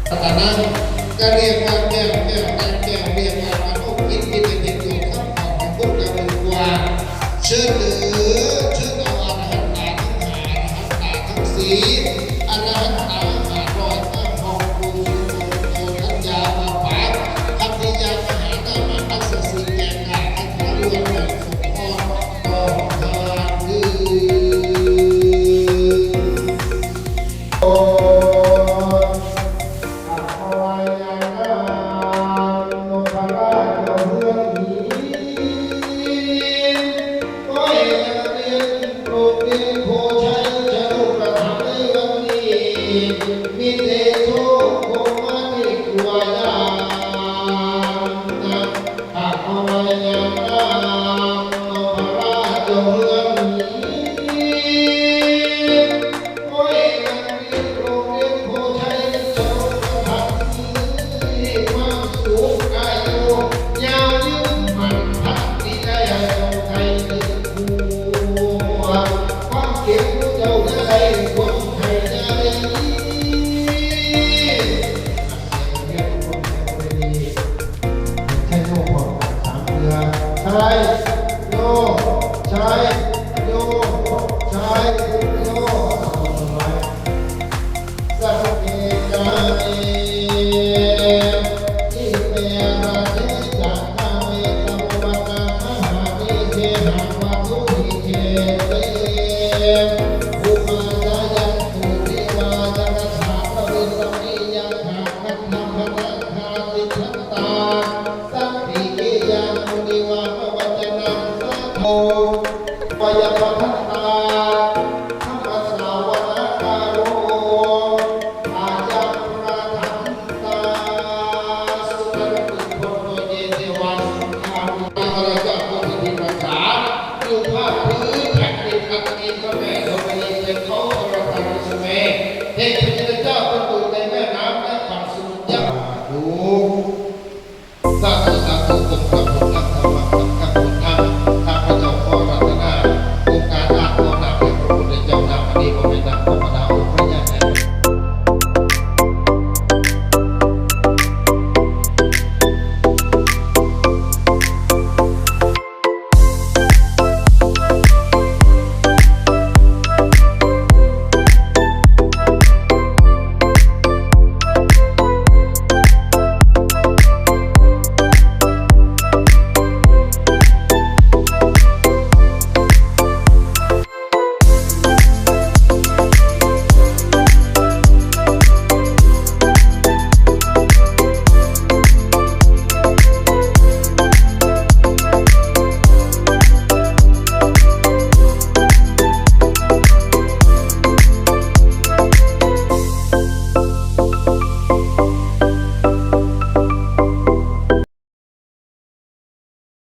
ອັນນັ້ນກໍຮຽກວ່າແກ້ວ ແກ້ວ ແຕ່ງແກ້ວ ຮຽກວ່າມະໂນກິດ ຄິດໃຫ້ເປັນປະໂຫຍດ ຄຳຕອບຂອງພຸດທະບຸກກວ່າ ເຊີນເດີ ເຊີນເອົາອະລະຫັນຕາທັງຫ້າ ອະລະຫັນຕາທັງສີ່ ອະລະຫັນຕາຫ້າຮ້ອຍ ມາຮອບກຸມສຸໂຕນໂຕທັນຍາວາປາ ພັນທິຍາ ມະຫານາມະ ອັດສະສີແກງກາ ຄັນທະລວນແມ່ນສົມພອນ ຕ້ອງການຄື ພະຍານາງນົບພະລາດເຈົ້າເຮືອນຫີນ ໂອ້ຍ ນັກຮຽນໂປຣດເປັນໂພໄຊຈະລຸປະຖຳໃນວັນນີ້ ມີແຕ່ໂຊກຄົງມາເທກວ່າຍານ ພະຍານາງນົບພະລາດເຈົ້າເຮືອນຫີນ ໂອ້ຍ ນັກຮຽນໂຮງຮຽນໂພໄຊຈະລົງປະທຳມີຄວາມສຸກອາຍຸຍາວຍືນໝັ້ນພັນປີໃດໃຫ້ເຈົ້າໄດ້ເຖິງຜູ້ ຄວາມເຈັບຜູ້ເຈົ້າຢ່າໄດ້ຄວາມໄຂ້ຢ່າໄດ້ມີ ໃຊ້ໂລກພ້ອມກັນສາມເທື່ອ ໃຊ້